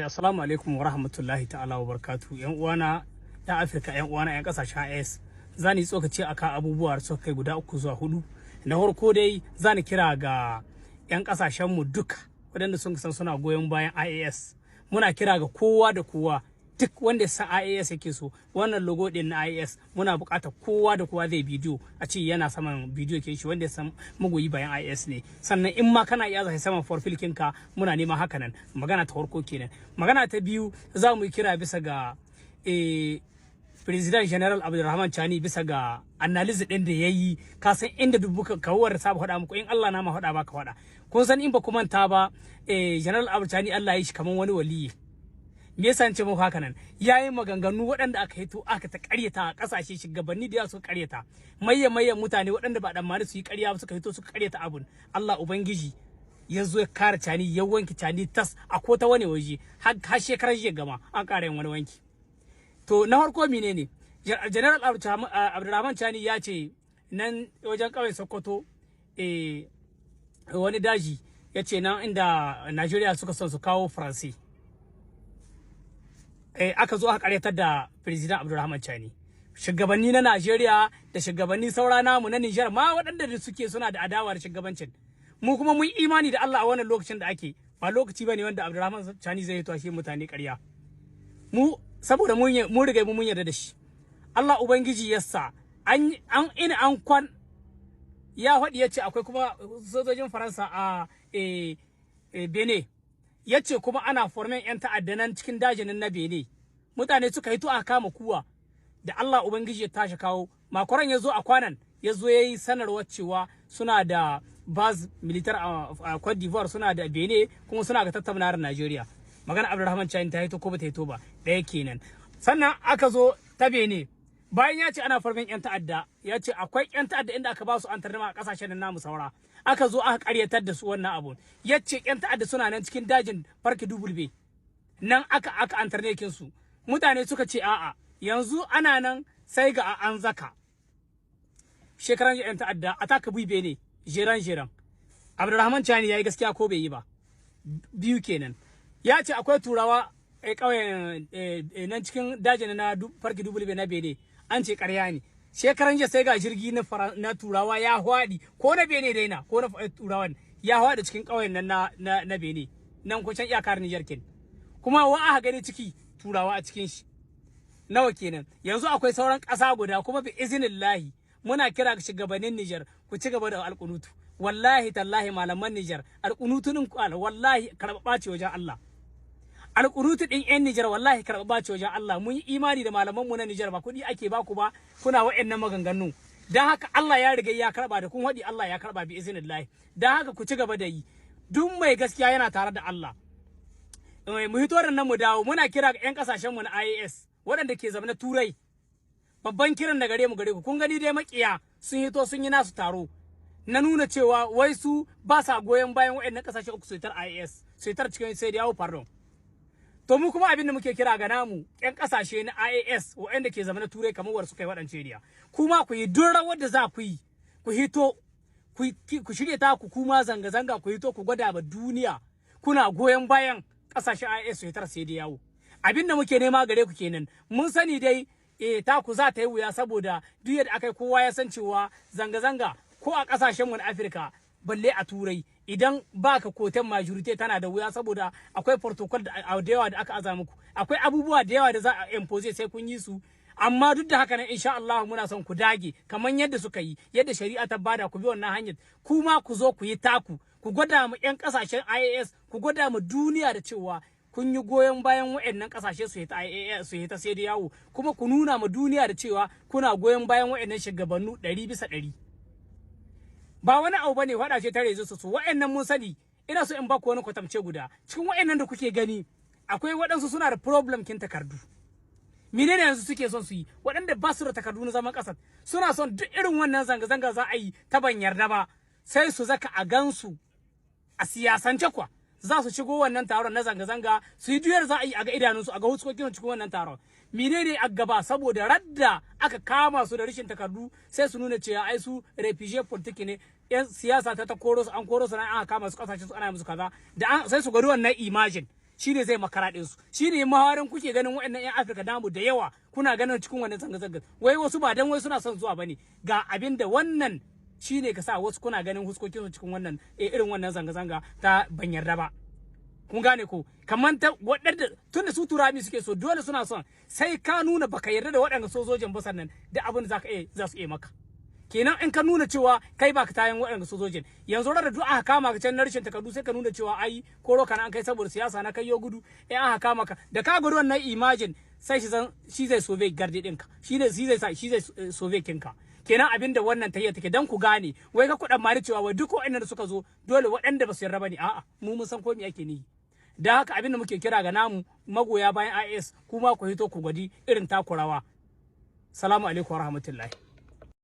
Assalamu alaikum wa rahmatullahi ta'ala wa barakatuhu. Yan uwana yan Afirka, yan uwana yan kasashen IS, za ni tsokaci akan abubuwa da suka kai guda uku zuwa hudu. Na farko dai, za ni kira ga yan kasashen mu duka waɗanda sun san suna goyon bayan IAS. Muna kira ga kowa da kowa, duk wanda ya san IAS yake so, wannan logo din na IAS, muna buƙatar kowa da kowa zai bidiyo, a ce yana saman bidiyo ke shi, wanda ya san magoyi bayan IAS ne. Sannan in ma kana iya zai saman profile kinka, muna neman haka nan. Magana ta farko kenan. Magana ta biyu, za mu yi kira bisa ga President General Abdulrahman Chani, bisa ga analysis din da yayi. Ka san inda dubu kawar saba faɗa muku, in Allah na ma faɗa baka faɗa. Kun san in ba ku manta ba, General Abdul Chani, Allah ya yi shi kaman wani waliyi. Me yasa ce muku haka nan? Yayi maganganu waɗanda aka hito aka ta ƙaryata a ƙasashe, shugabanni da suka ƙaryata, mayya mayyan mutane waɗanda ba dan su yi ƙarya suka hito suka ƙaryata abun. Allah Ubangiji ya zo ya kare Chani, ya wanke Chani tas a ko ta wani waje, har shekarar jiya gama an ƙara yin wani wanki. To, na farko menene? General Abdulrahman Chani ya ce nan wajen ƙauyen Sokoto, wani daji, ya ce nan inda Najeriya suka son su kawo Faransi. Aka zo aka karyatar da President Abdulrahman Chani. Shugabanni na Najeriya da shugabanni saura namu na Nijar ma, waɗanda da suke suna da adawa da shugabancin. Mu kuma mun imani da Allah, a wannan lokacin da ake ba lokaci bane wanda Abdulrahman Chani zai yi shi mutane ƙarya. Mu saboda mun riga mun yarda da shi. Allah Ubangiji yasa an ina an kwan ya faɗi, ya ce akwai kuma sojojin Faransa a Benin. Ya ce kuma ana formen 'yan ta'adda nan cikin dajinin na Benin. Mutane suka hito aka kama kuwa da Allah Ubangiji ya tashi kawo. Macron ya zo a kwanan ya zo ya yi sanarwar cewa suna da base militaire a Cote d'Ivoire, suna da Benin, kuma suna ga tattaunawar Najeriya. Magana Abdulrahman Chani ta hito ko bata hito ba? Ɗaya kenan. Sannan aka zo ta Benin, bayan ya ce ana farmin yan ta'adda, ya ce akwai yan ta'adda inda aka ba su an tarnama a kasashen namu saura, aka zo aka karyatar da su wannan abun. Ya ce yan ta'adda suna nan cikin dajin Parc W, nan aka antarnekin su. Mutane suka ce a'a. Yanzu ana nan, sai ga an zaka shekaran yan ta'adda a taka bui ne jeran jeran. Abdulrahman Chani yayi gaskiya ko bai yi ba? Biyu kenan. Ya ce akwai Turawa a ƙauyen nan cikin dajin na Parc W na Benin, an ce ƙarya ne. Shekaran jiya sai ga jirgi na Turawa ya hwaɗi, ko na Benin daina ko na Turawan, ya hwaɗi cikin ƙauyen nan na Benin nan ko can iyakar Niger kin. Kuma wa aka gani ciki? Turawa a cikin shi. Nawa kenan? Yanzu akwai sauran ƙasa guda. Kuma bi iznillahi muna kira ga shugabannin Niger, ku ci gaba da alƙunutu. Wallahi tallahi, malaman Niger, alƙunutunin ku wallahi karɓa ce wajen Allah. Alƙunutu din yan Niger wallahi karɓa ce wajen Allah. Mun yi imani da malaman mu na Niger, ba kuɗi ake baku ba kuna wa'annan maganganu. Dan haka Allah ya riga ya karɓa da kun haɗi, Allah ya karɓa bi iznillahi. Dan haka ku ci gaba da yi, duk mai gaskiya yana tare da Allah. Mu hito da nan mu dawo, muna kira ga 'yan kasashen mu na IAS waɗanda ke zama na Turai. Babban kiran da gare mu gare ku, kun gani dai makiya sun hito sun yi nasu taro na nuna cewa wai su ba sa goyon bayan waɗannan kasashe uku su tar IAS, su tar cikin CEDEAO, pardon. To, mu kuma abin da muke kira ga namu ƴan kasashe na IAS waɗanda ke zama na Turai, kamar war suka yi waɗance riya, kuma ku yi duk rawar da za ku yi, ku hito ku shirya ta ku kuma zanga-zanga, ku hito ku gwada ba duniya kuna goyon bayan kasashen IAS su hitar CEDEAO. Abin da muke nema gare ku kenan. Mun sani dai ta ku za ta yi wuya, saboda duk yadda aka yi kowa ya san cewa zanga-zanga ko a kasashen mu na Afirka, balle a Turai, idan baka côté majorité tana da wuya, saboda akwai protocol da yawa da aka aza muku, akwai abubuwa da yawa da za a impose sai kun yi su. Amma duk da haka nan, insha Allah muna son ku dage kamar yadda suka yi, yadda shari'a ta bada ku bi wannan hanyar, kuma ku zo ku yi taku, ku gwada mu yan kasashen IAS, ku gwada mu duniya da cewa kun yi goyon bayan waɗannan kasashe su hita IAS, su hita CEDEAO, kuma ku nuna ma duniya da cewa kuna goyon bayan waɗannan shugabannu 100%. Ba wani abu bane, faɗa ce ta rezo su waɗannan mun sani. Ina so in ba ku wani kwatamce guda. Cikin waɗannan da kuke gani, akwai waɗansu suna da problem kin takardu. Menene yanzu suke son su yi? Waɗanda ba su da takardu na zaman ƙasar suna son duk irin wannan zanga-zanga za a yi ta ban yarda ba, sai su zaka a gansu a siyasance kwa za su shigo wannan taron na zanga-zanga, su yi duyar za a yi a ga idanunsu, a ga huskokin cikin wannan taron. Menene a gaba? Saboda radda aka kama su da rashin takardu, sai su nuna cewa ai su réfugié politique ne, yan siyasa ta koro su, an koro su nan, aka kama su kasashen su, ana musu kaza da sai su gwada wannan imagine. Shine zai makara ɗin su, shine mahawarin kuke ganin waɗannan 'yan Afirka namu da yawa kuna ganin cikin wannan zanga-zanga. Wai wasu ba dan wai suna son zuwa bane, ga abin da wannan shine ka sa wasu kuna ganin huskokin su cikin wannan irin wannan zanga-zanga ta ban yarda ba. Kun gane ko? Kamar ta waɗanda tunda su turami suke so, dole suna son sai ka nuna baka yarda da waɗanda sojojin ba, sannan da abin da zaka iya za su iya maka. Kenan in ka nuna cewa kai baka tayan waɗanda sojojin, yanzu da duk aka kama ka can na rashin takardu, sai ka nuna cewa ai koro kana an kai saboda siyasa na kai yo gudu. In aka kama ka da ka gudu wannan imagine, sai shi zan shi zai sauve garde ɗinka, shi ne shi zai sa shi zai sauve kinka. Kenan abin da wannan tahiyya take dan ku gane, wai ka kuɗan mari cewa wai duk waɗanda suka zo dole waɗanda ba su yarda bane. A'a, mu mun san ko me ake nihi. Da haka abin da muke kira ga namu magoya bayan IS, kuma ku hito ku gwadi irin takurawa. Salamu alaikum wa rahmatullahi.